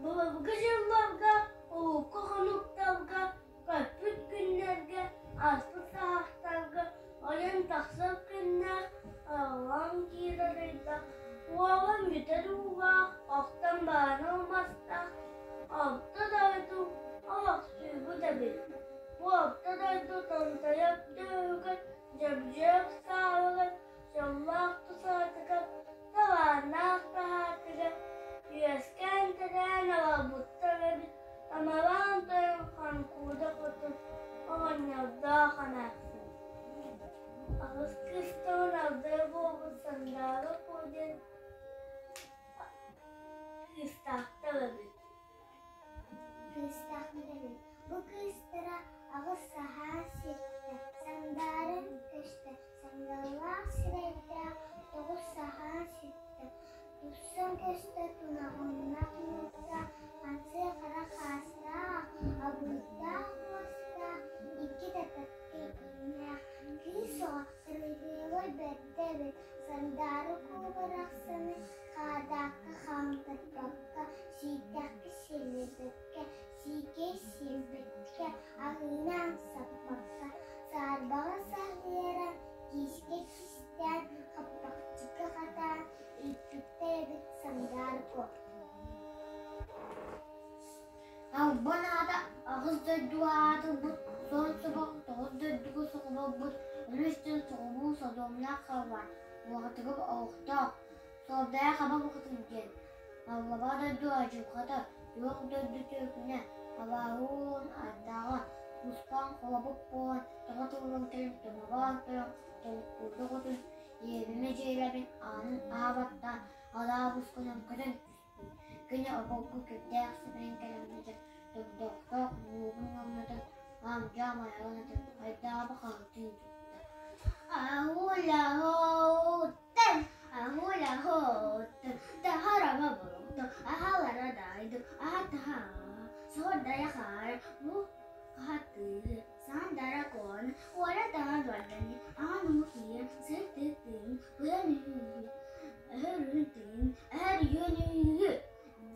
Былыргы дьылларга, урукку хонуктарга, көппүт күннэргэ, ааспыт саҕахтарга ойон тахсар күннээх, араллаан киирэр ыйдаах, уолан бүтэр уулаах, охтон баана умастаах, Орто дойду олохсуйбут эбит. Бу орто дойду томтойор түһүгэр, дьэбдьиэх саалыгар, дьоллоох тусаатыгар, талааннаах таһаатыгар үөскээн-төрөөн олорбуттар эбит Тамалаан тойон Хаҥкууда хотун оҕонньордоох эмээхсин. Аҕыс кыыстарын алдара буолбут Сандаара Куо диэн кыыстаахтар эбит. Кыыстаахтар эбит. Бу кыыстара аҕыс саһаан ситтэ, сандаарын көстө, сандаллаах сирэйдээх тоҕус саһаан ситтэ, тупсан көстө тунаҕыннах муустаах, хансыы хара хаастаах, абыйдаах муостаах, икки татакка иҥнээх, кыыс оҕо кыргыылай бэрдэ эбит, сандаары куу барахсаны хаадаахха хаамтарбакка, сииктэххэ силлибэккэ, сиикэй сиэбэккэ, аһыыны амсаппакка, саарбаҕа саһыаран, киискэ кистээн, хаппахчыга хатаан ииппиттэр эбит Сангаар Куо. Албан аата аҕыс дойдуга аатырбыт, суон собох тоҕус дойдуга соҕоборбут, өрүс дьон соҕуруу содуомнаах халлаан, уоҕатыгар олохтоох, Суордаах хаба букатын диэн, Аллаба дойду адьырҕата, Күөх дойду түөкүнэ, Абааһы уолун ардааҕа, Мускаан холобук буолан, тоҕо тыллыбытын тумабаан тойон, толкуйда оҕотун, Иэбимэ дьиэлэбин аанын аһа баттаан, алаабысканан көтөн түстүм. Кини обургу кирдээх сибэйин кэлэмнэтэн, тордохтоох мууһун ньоҥнотон, аам-дьаам айаҕын атан, айдаҕа хаһытыы тутта. Ахула-хоттан, ахула-хоттан, таһарама борохто, ахалара дайды, аха-таха, сордая хаара, бу хатыы, сандара кон, уора таҥа дуордани, аҕа нуму киирэн, сыр-тыы-тыын, быан-үһү, өһөр-үһүн-тыын, өһөр-үһүн-үһү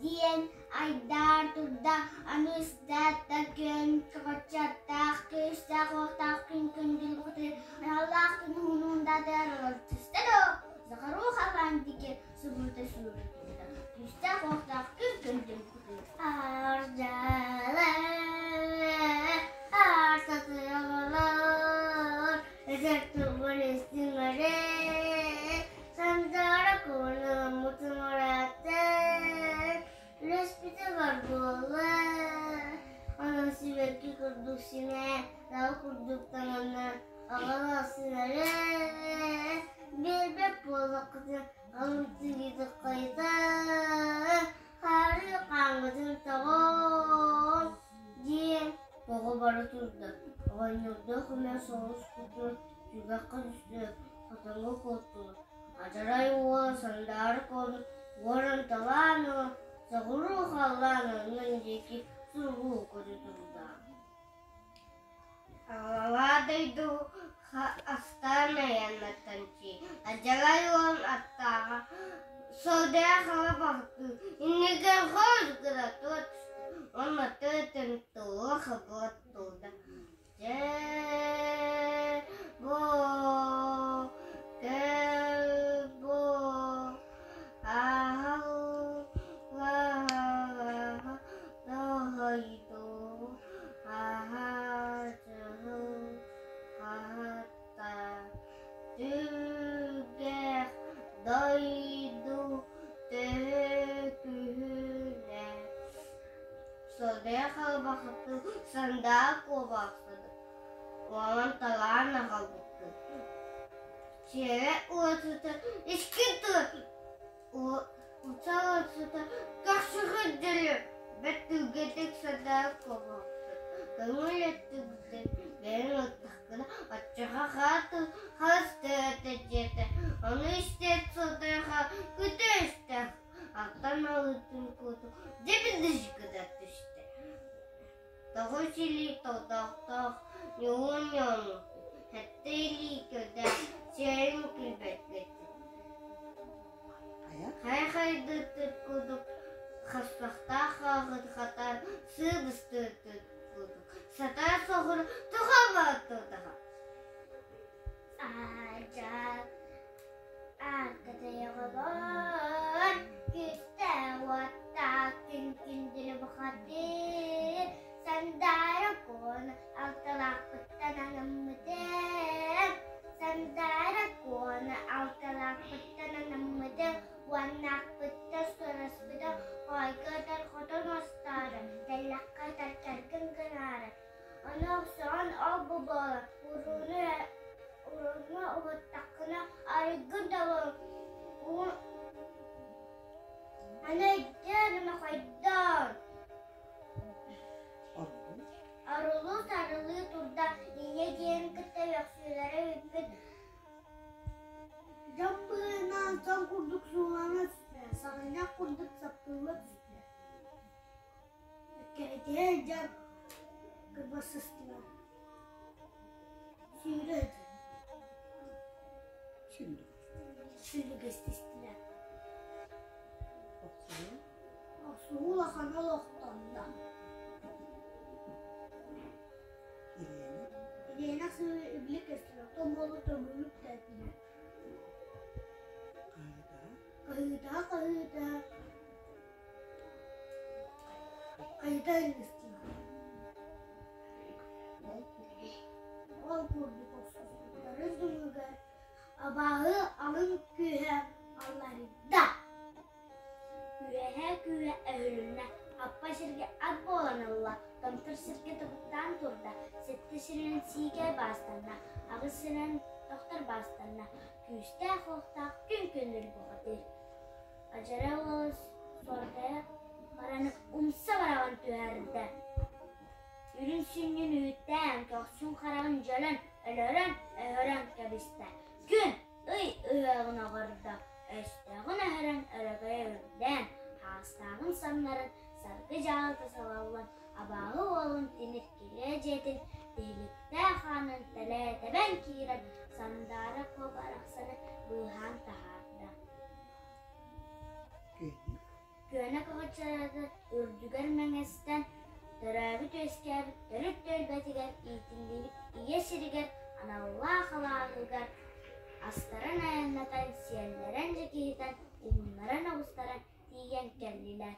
диэн айдаар турда, аны ыстаата күн көҕөччөттөөх, күүстээх уохтаах күн күндүл бухатыыр, аналлаах күн уһунуун даатыгар олору түстэ дуо, Захаруха Фантики субурута сүүрэ турда, күүстээх уохтаах күн күндүл бухатыыр. Ардьалар, артатыалар, эсэр тылбын истиҥэрэ, Сандаара куоналаммытын ырааттан, үлэспитэ бар буолла. Онон сибэкки курдук симэ, тал курдук таҥана, аҕалаахсынара, биэрбэт буоллаххытына, алымтыгыты хайта, хаары хааҥҥытын тоҕон, диэн оҕо бара турда. Оҕонньордоох эмэ соҕус кутун түгэххэ түстэ, хотоҥҥо куоттулар. Адьарай уола сандаара куолу уоран талаан ылан, соҕуруу халлаан оннун диэки сургуу көтө турда. Аҕалаа дойду астаан айаннаттан адьарай уолун аттааҕа содуйа хала баҕатыы иннигэр хос гына тура түстэ уонна тыатын тула хабыла турда. Дьэ бу кэл бу аһыллаһа тоһойду аһа түгэх дойду төһө күһүнэ Содуйа халбахытын сандаа куобахсыды уолан талаан аҕалбыккын Сиэрэ уотута искин тыл Уталытыта көхсүгүт дьөлө бэрт түргэтик сатаан куобахсыт көҥүл өттүгүттэн бэйэҥ ыттаххына оччоҕо хас төһөтө диэтэ ону истээт сылдьарга күтэ истэх алтан малыытын куоту дьэбидиш гына түстэ Тоҕус илии тордохтоох ньугун ньуону сэттэ илии көрдөөх сиэрин күлбэккэ Хайа хайдыытыт курдук хаспахтаах Уохтаахпыттан анаммытым, уоннаахпыттан сураспытым, хоойго ытар хотон остоору, тэллэххэ ытар чаргын гынаары. Ону охсоҕун ол-бу буолан, урууну урууну уһуттаххына арыгын да Аны өйдөөн мохойдоон Арылыы-сарылыы турда, инньэ диэн кытта үөхсүүлэрэ бүппүт Дьон быһыынан сон курдук суулана түстэ, саҕынньах курдук саптылла түстэ. Кэрэтиһэн дьон кырбасыстылар. Сүүрэ Сүлүгэстистилэр. Охсуһуу улахана олохтонно. Ириэнэх сылы ибили көстөр, оттон буолу төбүлүк тээтилэр. Хаһыытаа хаһыытаа хайыта ыҥыстылар. Ол курдук охсуспуттарын түмүгэр Абааһы алын күүһэ алларыйда. Үөһээ күүһэ өһүлүннэ, аппа сиргэ ат буолан ылла, томтор сиргэ тобуктаан турда, сэттэ сиринэн сиикэй баастанна, аҕыс сиринэн тохтор баастанна, күүстээх-уохтаах күн күннүр бухатыыр. Адьара уола суордайа баран умса бараҕын түһэрдэ. Үрүҥ сүнньүн үүттээн, көхсүн хараҕын дьөлөн, өлөрөн, өһөрөн кэбистэ. Күн, ый ыһыаҕын оҕордо, өстөөҕүн өһөрөн өрөгөйө үрдээн, хаастааҕын самнаран, саргы дьаалыта салаллан, абааһы уолун тимир килиэ дьиэтин тиһиликтээх аанын тэлээ тэбэн киирэн, Сандаара Куо барахсаны быыһаан таһаарда. Күөнэ көҕөччөрөтө үрдүгэр мэҥэстэн, төрөөбүт-үөскээбит төрүт түөлбэтигэр иитиллибит ийэ сиригэр аналлаах алааһыгар астарын айаннатан, сиэллэрэн дьэкиһитэн, уһуннаран оҕустаран тиийэн кэллилэр.